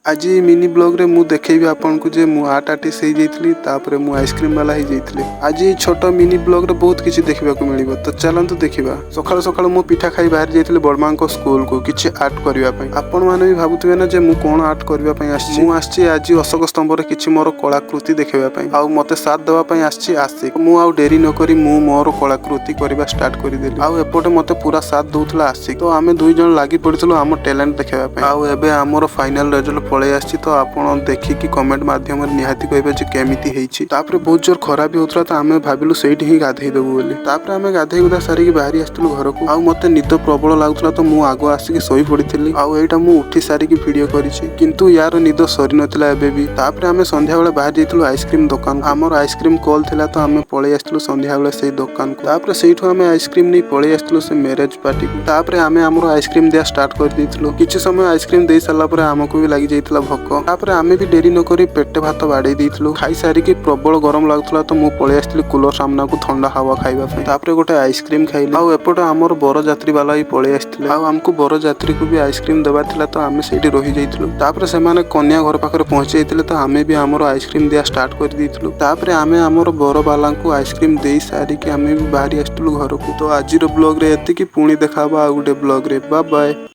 ଆଜି ମିନି ବ୍ଲଗ୍ରେ ମୁଁ ଦେଖେଇବି ଆପଣଙ୍କୁ ଯେ ମୁଁ ଆର୍ଟ ଆର୍ଟିଷ୍ଟ ହେଇଯାଇଥିଲି, ତାପରେ ମୁଁ ଆଇସ୍କ୍ରିମ୍ ବାଲା ହେଇଯାଇଥିଲି। ଆଜି ଏଇ ଛୋଟ ମିନି ବ୍ଲଗ୍ରେ ବହୁତ କିଛି ଦେଖିବାକୁ ମିଳିବ, ତ ଚାଲନ୍ତୁ ଦେଖିବା। ସକାଳୁ ସକାଳୁ ମୁଁ ପିଠା ଖାଇ ବାହାରି ଯାଇଥିଲି ବଡ଼ମାଙ୍କ ସ୍କୁଲକୁ କିଛି ଆର୍ଟ କରିବା ପାଇଁ। ଆପଣମାନେ ବି ଭାବୁଥିବେ ନା ଯେ ମୁଁ କ'ଣ ଆର୍ଟ କରିବା ପାଇଁ ଆସିଛି। ମୁଁ ଆସିଛି ଆଜି ଅଶୋକ ସ୍ତମ୍ଭରେ କିଛି ମୋର କଳାକୃତି ଦେଖେଇବା ପାଇଁ, ଆଉ ମତେ ସାଥ ଦେବା ପାଇଁ ଆସିଛି ଆଶିକ। ମୁଁ ଆଉ ଡେରି ନକରି ମୁଁ ମୋର କଳାକୃତି କରିବା ଷ୍ଟାର୍ଟ କରିଦେଲି, ଆଉ ଏପଟେ ମତେ ପୁରା ସାଥ ଦଉଥିଲା ଆଶିକ। ତ ଆମେ ଦୁଇ ଜଣ ଲାଗି ପଡ଼ିଥିଲୁ ଆମ ଟ୍ୟାଲେଣ୍ଟ ଦେଖେଇବା ପାଇଁ। ଆଉ ଏବେ ଆମର ଫାଇନାଲ ରେଜଲ୍ଟ ପଳେଇ ଆସିଛି, ତ ଆପଣ ଦେଖିକି କମେଣ୍ଟ ମାଧ୍ୟମରେ ନିହାତି କହିବେ ଯେ କେମିତି ହେଇଛି। ତାପରେ ବହୁତ ଜୋର ଖରା ବି ହଉଥିଲା, ତ ଆମେ ଭାବିଲୁ ସେଇଠି ହିଁ ଗାଧେଇ ଦେବୁ ବୋଲି। ତାପରେ ଆମେ ଗାଧେଇ ଗୁଧା ସାରିକି ବାହାରି ଆସିଥିଲୁ ଘରକୁ। ଆଉ ମତେ ନିଦ ପ୍ରବଳ ଲାଗୁଥିଲା, ତ ମୁଁ ଆଗ ଆସିକି ଶୋଇ ପଡ଼ିଥିଲି। ଆଉ ଏଇଟା ମୁଁ ଉଠି ସାରିକି ଭିଡିଓ କରିଛି, କିନ୍ତୁ ୟାର ନିଦ ସରିନଥିଲା ଏବେ ବି। ତାପରେ ଆମେ ସନ୍ଧ୍ୟାବେଳେ ବାହାରି ଯାଇଥିଲୁ ଆଇସ୍କ୍ରିମ ଦୋକାନ। ଆମର ଆଇସ୍କ୍ରିମ କଲ୍ ଥିଲା, ତ ଆମେ ପଳେଇ ଆସିଥିଲୁ ସନ୍ଧ୍ୟାବେଳେ ସେଇ ଦୋକାନକୁ। ତାପରେ ସେଇଠୁ ଆମେ ଆଇସ୍କ୍ରିମ ନେଇ ପଳେଇ ଆସିଥିଲୁ ସେ ମ୍ୟାରେଜ ପାର୍ଟିକୁ। ତାପରେ ଆମେ ଆମର ଆଇସ୍କ୍ରିମ ଦିଆ ଷ୍ଟାର୍ଟ କରିଦେଇଥିଲୁ। କିଛି ସମୟ ଆଇସ୍କ୍ରିମ ଦେଇ ସାରିଲା ପରେ ଆମକୁ ବି ଲାଗି ଯାଇଥିଲା ଭୋକ। ତାପରେ ଆମେ ବି ଡେରି ନକରି ପେଟେ ଭାତ ବାଡେଇ ଦେଇଥିଲୁ। ଖାଇ ସାରିକି ପ୍ରବଳ ଗରମ ଲାଗୁଥିଲା, ତ ମୁଁ ପଳେଇ ଆସିଥିଲି କୁଲର ସାମ୍ନାକୁ ଥଣ୍ଡା ହାୱା ଖାଇବା ପାଇଁ। ତାପରେ ଗୋଟେ ଆଇସ୍କ୍ରିମ ଖାଇଲି। ଆଉ ଏପଟେ ଆମର ବରଯାତ୍ରୀ ବାଲା ବି ପଳେଇ ଆସିଥିଲେ, ଆଉ ଆମକୁ ବରଯାତ୍ରୀକୁ ବି ଆଇସ୍କ୍ରିମ ଦେବାର ଥିଲା, ତ ଆମେ ସେଇଠି ରହିଯାଇଥିଲୁ। ତାପରେ ସେମାନେ କନ୍ୟା ଘର ପାଖରେ ପହଞ୍ଚି ଯାଇଥିଲେ, ତ ଆମେ ବି ଆମର ଆଇସ୍କ୍ରିମ ଦିଆ ଷ୍ଟାର୍ଟ କରିଦେଇଥିଲୁ। ତାପରେ ଆମେ ଆମର ବରବାଲାଙ୍କୁ ଆଇସ୍କ୍ରିମ ଦେଇ ସାରିକି ଆମେ ବି ବାହାରି ଆସିଥିଲୁ ଘରକୁ। ତ ଆଜିର ବ୍ଲଗରେ ଏତିକି। ପୁଣି ଦେଖା ହବ ଆଉ ଗୋଟେ ବ୍ଲଗରେ। ବା ବାଏ।